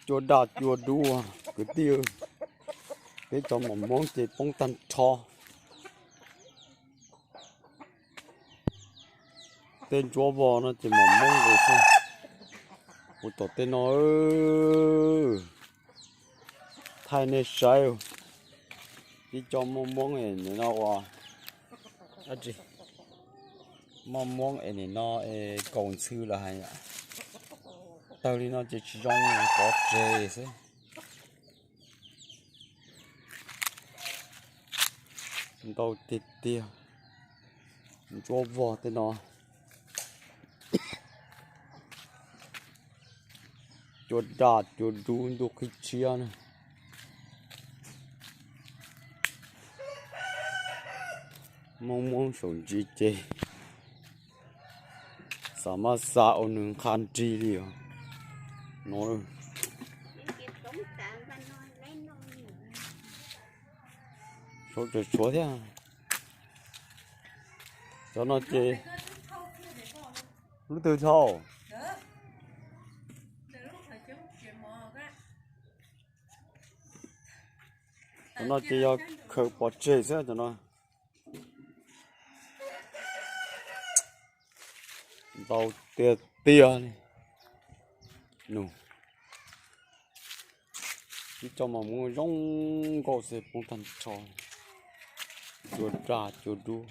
Cua daj cua dub kwv tij, peb cov mos moob ces poob tag nrho. Tej ntsuab vog no ces mos moob nkaus xwb. Kuv tom tej no thaij nej saib, ib co mos moob es nim no ua, mos moob es nim no es kaus ntxhw lawm hais, tawg li no ces tsis zoo, pov tseg xwb. Ntau tiag tiag, ntsuab vog tej no. Cua daj cua dub ntuj qhib tshiab na. Moob moob saum ntsis ces xav maj xa ua nws nqha nrig li os no. Tshuav thiab. Cov no ces lub twg dhau? Cov no ces yog khaws pov tseg xwb cov no. Ntau tiag tiag li. Nus, ib co mos moob zoo nkauj xwb poob tag nrho. Cua daj cua dub.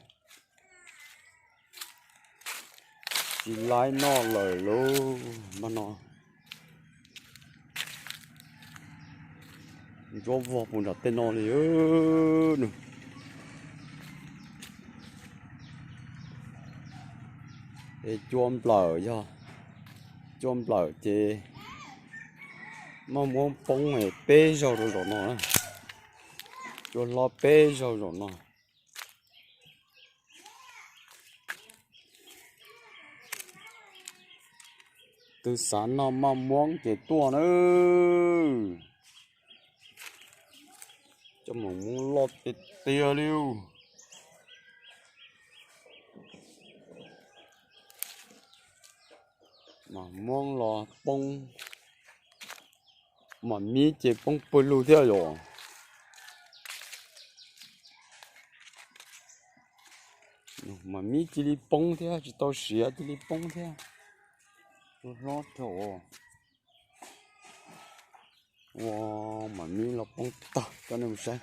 Tsis laib noj lawm lauj, npaj no. Ntsuab vog puag nram tej no li nws. Es cua nplawm yog, cua nplawm ces maj muab poob peb zaug rau zaum no, cua hlob peb zaug zaum no. Twb xav noj maj muab ces tuaj nawb. Cov mos moob loj tiag tiag li. Maj muab los poob, maj mib ces poob pawg lug thiab yom. Maj mib cia li poob thiab, tsis tau siav cia li poob thiab. Cua hlob rau. Ua, maj mib los poob tag, coj nej mus saib.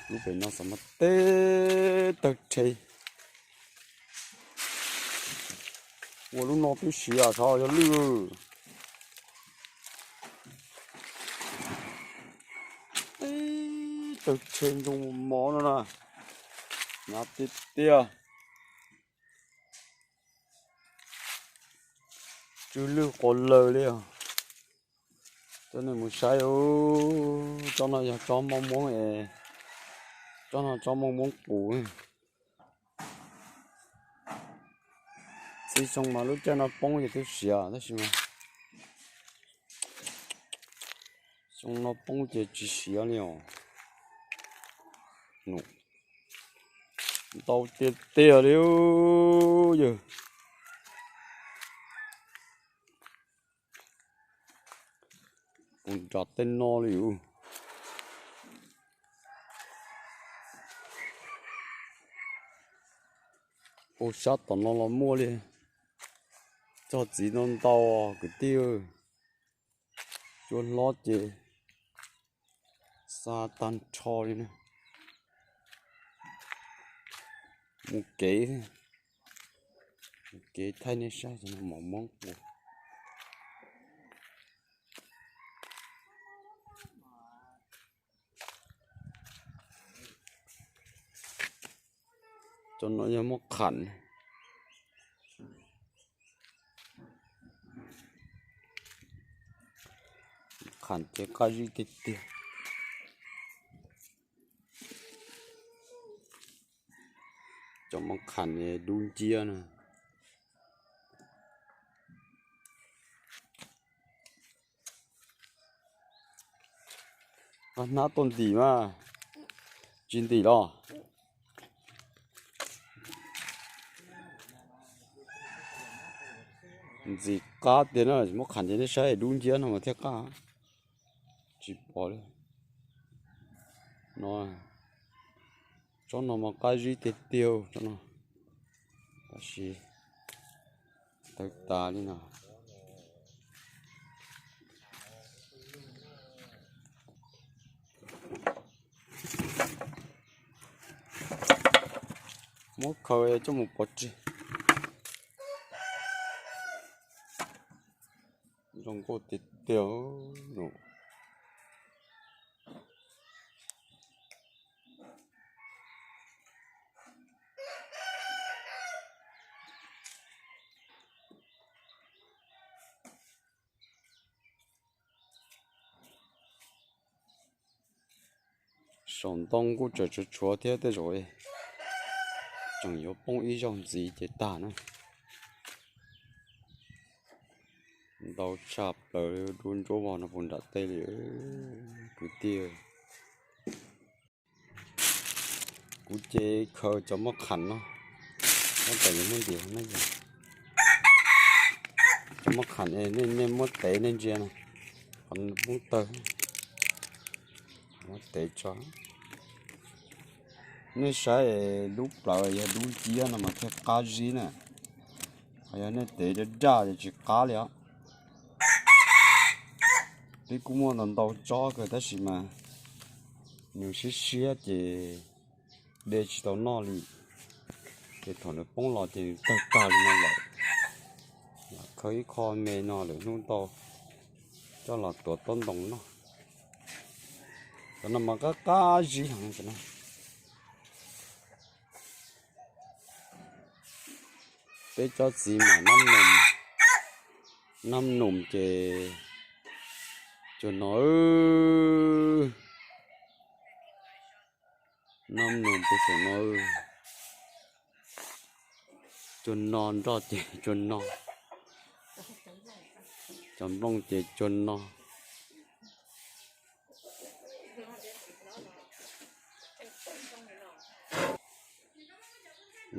Lub pem no xav mas teb tawg rhe. Ua lub no twb siav, sav yog lwj. Teb tawg rhe ntsoog mov no na. Hnyav tiag tiag. Tsw lwj quas lawg li os. Coj nej mus saib, tsob no yog tsob maj muab es, tsob no tsob maj muab qus. Txij xyoo mas lub caij no poob ces twb siav tab sis mas xyoo no poob ces tsis siav li os. Ntau tiag tiag li yawg. Puag nram tej no li os. Ua sab tom no los muaj li. Txog txiv ntau ntau kwv tij. Cua hlob ces xa tag nrho li na. Mus kev, mus kev thaij nej saib mos moob qus. Cov no yog muab qham, qham ces qab zib tiag tiag. Cov muab qham dub nciab na. Qab hnab tuaj ntim mas, tsis ntim los? Ntxim qab tiag na, muab qham ces nej saib dub nciab no mas thiaj qab. Tsis pom li no. Tsob no mas qab zib tiag tiag tsob no, tab sis tawg tas li no. Muab khaws coj mus pov tseg. Zoo nkauj tiag tiag no. Saum ntoo kuj tseem tshuav tshuav thiab, tej zaum tseem yuav poob ib zaug ntxiv ces tag na. Ntau tshaj plaws li, dub ntsuab vog no puag nram tej li kwv tij. Kuv ces khaws cov moj qham no, tab tom yuav muab ntim no, cov moj qham es nej muab tev nej ntsia no, qhov poob tawg, muab tev tso. Nej saib, lub plawv yog dub nciab no mas thiaj qab zib na, ho yog nej tev daj daj ces tsis qab li os. Peb kuj muaj ntau ntau tsob kawg tab sis mas nws siab siab ces de tsis tau noj li, ces thaum nws poob los ces nws tawg tag li no lawm. Khaws ib qho me no lwm hnub tau coj los tuav taub ntoo noj. Cov no mas qab qab zib heev cov no. Peb tsob txiv mam nab noos, nab noos ces cuag no, nab noos puag saum no, cuag no, nroj ces cuag no, cov nplooj ces cuag no.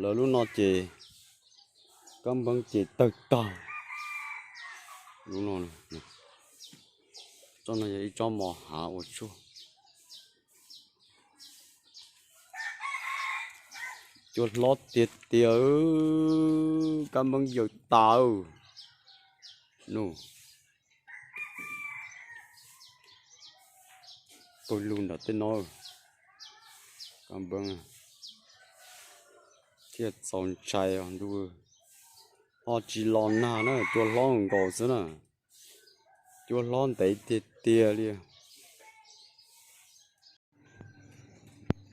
Lawv lub no ces kab npeeb ces tawg tag. Lub no, tsob no yog ib tsob mos hav ua tshuaj. Cua hlob tiag tiag, kab npeeb yaws tas. Nus, pawg lug nram tej no, kab npeeb thiaj txaus ntshai os ntuj. Ho tsis los nag na, cua hlob nkaus xwb na. Cua hlob ntev tiag tiag li.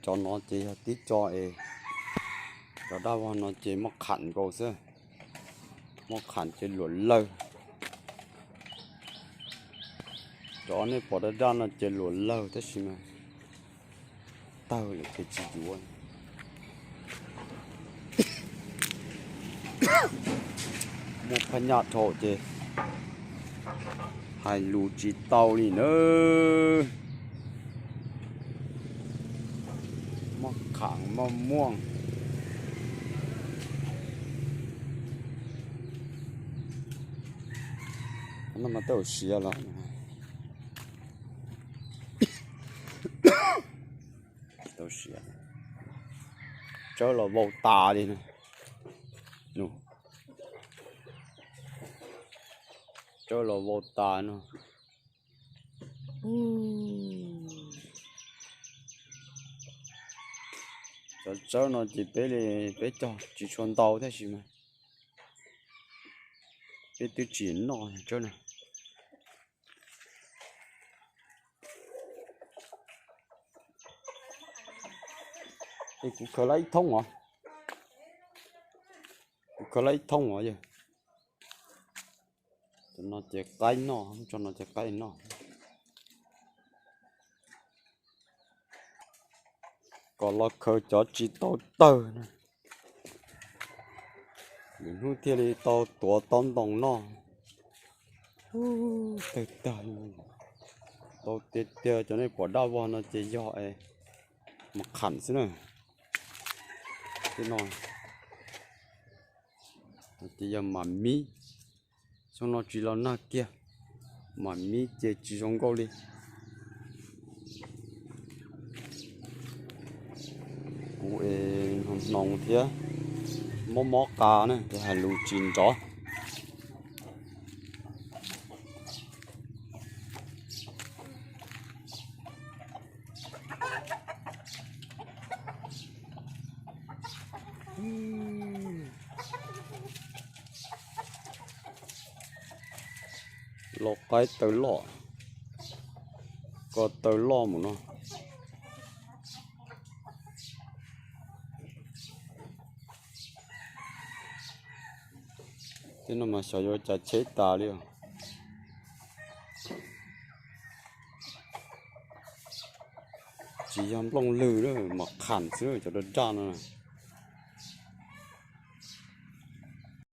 Cov no ces yog tib co es, cov daj vog no ces moj qham nkaus xwb. Moj qham ces luam lawg. Cov nej pom daj daj no ces luam lawg tab sis mas tawg lawm ces tsis yuav. Muaj phaj nyaj dhau ces hais lus tsis tau li nawb. Moj qham moj muaj. No mas tau siav lawm. Tau siav, tsawb los vau tas li no. Tsawb los vau tas no. Cov tsawb no ces peb li, peb cog tsis tshua ntau tab sis mas peb twb tsis noj tsawb no. Es kuv khaws lawm ib thoob os. Kuv khaws lawm ib thoob os yog. Cov no ces qaib noj, tso no ces qaib noj. Kom los khaws cov tsis tau tawg na, lwm hnub thiaj li tau tuav taub ntoo noj. Tawg tag, tau tiag tiag cov nej pom daj vog no ces yog mos qham xwb na. Tej no ces yog mam mib. Xyoo no tsis los nag kiag, mam mib ces tsis zoo nkauj li. Hu es hnoos thiab mob mob qa na ces hais lus tsis nrov. Lau qaib taw loj, ko taw loj mus no. Tej no mas xyov yuav cas cheb tas li os. Tsis yog nplooj lwg mas qham xwb cov daj daj no.